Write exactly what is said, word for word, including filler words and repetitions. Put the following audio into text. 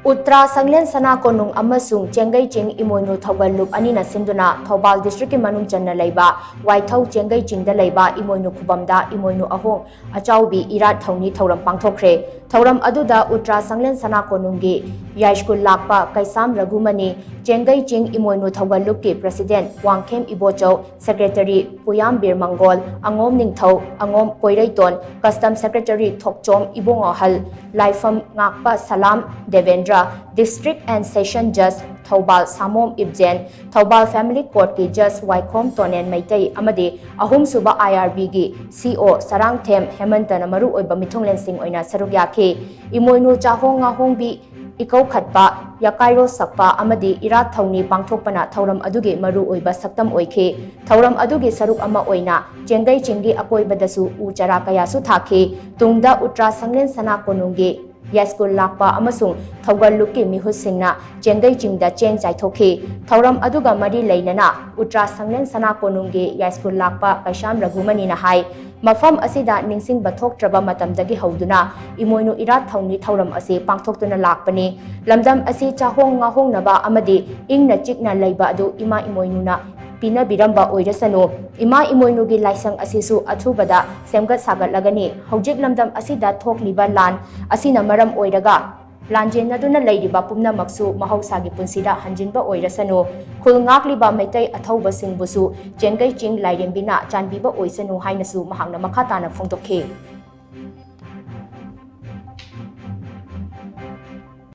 ꯎꯇ꯭ꯔꯥ ꯁꯪꯂꯦꯟ ꯁꯅꯥ ꯀꯣꯅꯨꯡ ꯑꯃꯁꯨꯡ ꯆꯦꯡꯒꯩ ꯆꯤꯡ ꯏꯃꯣꯏꯅꯨ ꯊꯧꯒꯜ ꯂꯨꯞ ꯑꯅꯤꯅ ꯁꯤꯟꯗꯨꯅ ꯊꯧꯕꯥꯜ district ꯀꯤ ꯃꯅꯨꯡ ꯆꯟꯅ ꯂꯩꯕ ꯋꯥꯏꯊꯧ ꯆꯦꯡꯒꯩ ꯆꯤꯡꯗ ꯂꯩꯕ ꯏꯃꯣꯏꯅꯨ ꯈꯨꯕꯝꯗ ꯏꯃꯣꯏꯅꯨ ꯑꯍꯣꯡ ꯑꯆꯥꯎꯕꯤ ꯏꯔꯥꯠ ꯊꯧꯅꯤ ꯊꯧꯔꯝ ꯄꯥꯡꯊꯣꯛꯈ꯭ꯔꯦ꯫ ꯊꯧꯔꯝ ꯑꯗꯨꯗ ꯎꯇ꯭ꯔꯥ ꯁꯪꯂꯦꯟ ꯁꯅꯥ ꯀꯣꯅꯨꯡꯒꯤ ꯌꯥꯏꯁ꯭ꯀꯨꯜ ꯂꯥꯛꯄ ꯀꯩꯁꯥꯝ ꯔꯘꯨꯃꯅꯤ, ꯆꯦꯡꯒꯩ ꯆꯤꯡ ꯏꯃꯣꯏꯅꯨ ꯊꯧꯒꯜ ꯂꯨꯞꯀꯤ president ꯋꯥꯡꯈꯦꯝ ꯏꯕꯣꯆꯧ, secretary ꯄꯨꯌꯥꯝ ꯕꯤꯔ ꯃꯪꯒꯣꯜ, ꯑꯉꯣꯝ ꯅꯤꯡꯊꯧ, ꯑꯉꯣꯝ ꯀꯣꯏꯔꯩꯇꯣꯟ, custom secretary ꯊꯣꯛꯆꯣꯝ ꯏꯕꯣꯡ ꯑꯍꯜ, ꯂꯥꯏꯐꯝ ꯉꯥꯛꯄ ꯁꯂꯥꯝ Debendra, district and session judge Thoubal ꯁꯥꯃꯣꯝ ꯏꯕꯖꯦꯟ, Thoubal family court ꯀꯤ judge ꯋꯥꯏꯈꯣꯝ ꯇꯣꯅꯦꯟ ꯃꯩꯇꯩ ꯑꯃꯗꯤ ꯑꯍꯨꯝꯁꯨꯕ I R B ꯒꯤ C O ꯁꯔꯥꯡꯊꯦꯝ ꯍꯦꯃꯟꯇꯅ ꯃꯔꯨ ꯑꯣꯏꯕ ꯃꯤꯊꯨꯡꯂꯦꯟꯁꯤꯡ ꯑꯣꯏꯅ ꯁꯔꯨꯛ ꯌꯥꯈꯤ꯫ ꯏꯃꯣꯏꯅꯨ ꯆꯥꯍꯣꯡ ꯉꯥꯍꯣꯡꯕꯤ, ꯏꯀꯧꯈꯠꯄ, ꯌꯥꯀꯥꯏꯔꯣ ꯁꯛꯄ ꯑꯃꯗꯤ ꯏꯔꯥꯠ ꯊꯧꯅꯤ ꯄꯥꯡꯊꯣꯛꯄꯅ ꯊꯧꯔꯝ ꯑꯗꯨꯒꯤ ꯃꯔꯨ ꯑꯣꯏꯕ ꯁꯛꯇꯝ ꯑꯣꯏꯈꯤ꯫ ꯊꯧꯔꯝ ꯑꯗꯨꯒꯤ ꯁꯔꯨꯛ ꯑꯃ ꯑꯣꯏꯅ ꯆꯦꯡꯒꯩ ꯆꯤꯡꯒꯤ ꯑꯀꯣꯏꯕꯗꯁꯨ ꯎ ꯆꯥꯔꯥ ꯀꯌꯥꯁꯨ ꯊꯥꯈꯤ꯫ ꯇꯨꯡꯗ ꯎꯇ꯭ꯔꯥ ꯁꯪꯂꯦꯟ ꯁꯅꯥ ꯀꯣꯅꯨꯡꯒꯤ ꯌꯥꯏꯁ꯭ꯀꯨꯜ ꯂꯥꯛꯄ ꯑꯃꯁꯨꯡ ꯊꯧꯒꯜ ꯂꯨꯞꯀꯤ ꯃꯤꯍꯨꯠꯁꯤꯡꯅ ꯆꯦꯡꯒꯩ ꯆꯤꯡꯗ ꯆꯦꯡ ꯆꯥꯏꯊꯣꯛꯈꯤ꯫ ꯊꯧꯔꯝ ꯑꯗꯨꯒ ꯃꯔꯤ ꯂꯩꯅꯅ ꯎꯇ꯭ꯔꯥ ꯁꯪꯂꯦꯟ ꯁꯅꯥ ꯀꯣꯅꯨꯡꯒꯤ ꯌꯥꯏꯁ꯭ꯀꯨꯜ ꯂꯥꯛꯄ ꯀꯩꯁꯥꯝ ꯔꯘꯨꯃꯅꯤꯅ ꯍꯥꯏ, ꯃꯐꯝ ꯑꯁꯤꯗ ꯅꯤꯡꯁꯤꯡꯕ ꯊꯣꯛꯇ꯭ꯔꯕ ꯃꯇꯝꯗꯒꯤ ꯍꯧꯗꯨꯅ ꯏꯃꯣꯏꯅꯨ ꯏꯔꯥꯠ ꯊꯧꯅꯤ ꯊꯧꯔꯝ ꯑꯁꯤ ꯄꯥꯡꯊꯣꯛꯇꯨꯅ ꯂꯥꯛꯄꯅꯤ꯫ ꯂꯝꯗꯝ ꯑꯁꯤ ꯆꯥꯍꯣꯡ ꯉꯥꯍꯣꯡꯅꯕ ꯑꯃꯗꯤ ꯏꯪꯅ ꯆꯤꯛꯅ ꯂꯩꯕ ꯑꯗꯨ ꯏꯃꯥ ꯏꯃꯣꯏꯅꯨꯅ ꯄꯤꯅꯕꯤꯔꯝꯕ ꯑꯣꯏꯔꯁꯅꯨ꯫ ꯏꯃꯥ ꯏꯃꯣꯏꯅꯨꯒꯤ ꯂꯥꯏꯁꯪ ꯑꯁꯤꯁꯨ ꯑꯊꯨꯕꯗ ꯁꯦꯝꯒꯠ ꯁꯥꯒꯠꯂꯒꯅꯤ꯫ ꯍꯧꯖꯤꯛ ꯂꯝꯗꯝ ꯑꯁꯤꯗ ꯊꯣꯛꯂꯤꯕ ꯂꯥꯟ ꯑꯁꯤꯅ ꯃꯔꯝ ꯑꯣꯏꯔꯒ ꯂꯥꯟꯖꯦꯟꯅꯗꯨꯅ ꯂꯩꯔꯤꯕ ꯄꯨꯝꯅꯃꯛꯁꯨ ꯃꯍꯧꯁꯥꯒꯤ ꯄꯨꯟꯁꯤꯗ ꯍꯟꯖꯤꯟꯕ ꯑꯣꯏꯔꯁꯅꯨ꯫ ꯈꯨꯜ ꯉꯥꯛꯂꯤꯕ ꯃꯩꯇꯩ ꯑꯊꯧꯕꯁꯤꯡꯕꯨꯁꯨ ꯆꯦꯡꯒꯩ ꯆꯤꯡ ꯂꯥꯏꯔꯦꯝꯕꯤꯅ ꯆꯥꯟꯕꯤꯕ ꯑꯣꯏꯁꯅꯨ ꯍꯥꯏꯅꯁꯨ ꯃꯍꯥꯛꯅ ꯃꯈꯥ ꯇꯥꯅ ꯐꯣꯡꯗꯣꯛꯈꯤ꯫